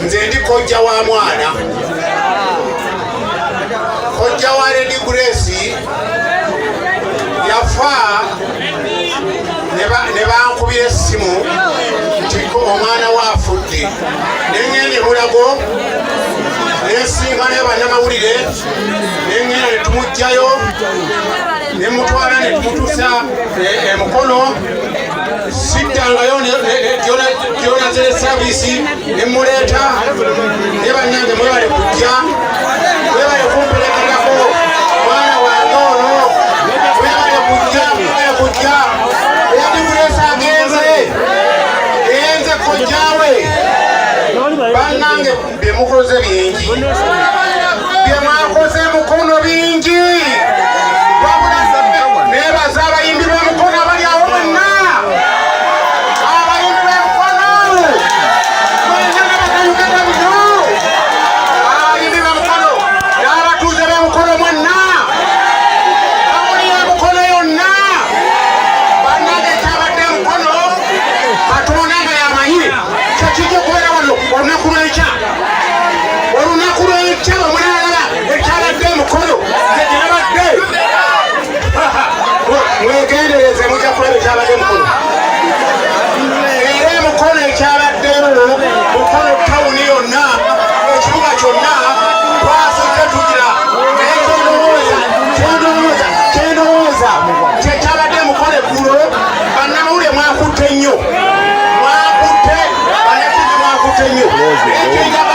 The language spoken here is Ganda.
Nze ndi kojja wa mwana, kojja wa Lady Grace yafa ne bankubira essimu nti omwana we afudde, ne ŋŋenda e Mulago nensinkanayo bannamawulire, ne ŋŋenda ne tumuggyayo ne mutwala ne tumutuusa e Mukono. Siddangayo gyonazere service ne muleeta. Ne bannange, mwebale kujja, mwebale kumperekerako mwana wange ono. Mwebale kujja, mwebale kujja. Lady Grace agenze, genze kojjawe. Bannange, byemukoze bingi, byemwakoze Mukono bingi. Wabula nebaza abayimbi b'Emukono abali awo bonna, abayimbi b'Emukono mwenna n'abakayuganda bino, abayimbi b'Emukono n'abatuuze b'Emukono mwenna, bamuli Emukono yonna. Bannange, ekyabadde Emukono, Katonda nga yamanyi kyekijja okubeera wano olunaku lw'enkya. Olunaku lw'enkya bwe munaalaba ekyabadde Emukono, nze gye nabadde, mwegendereze, mujja kulaba ekyabadde Emukono. Era Emukono ekyabaddeyo, Mukono tawuni yonna, ekibuga kyonna twasudde tugira. Naye kyendowooza, kyendowooza, kyendowooza kyekyabadde Mukono eggulo, bannamawulire mwakutte nnyo, mwakutte, bannaffe mwakutte nnyo. Naye kyenjagala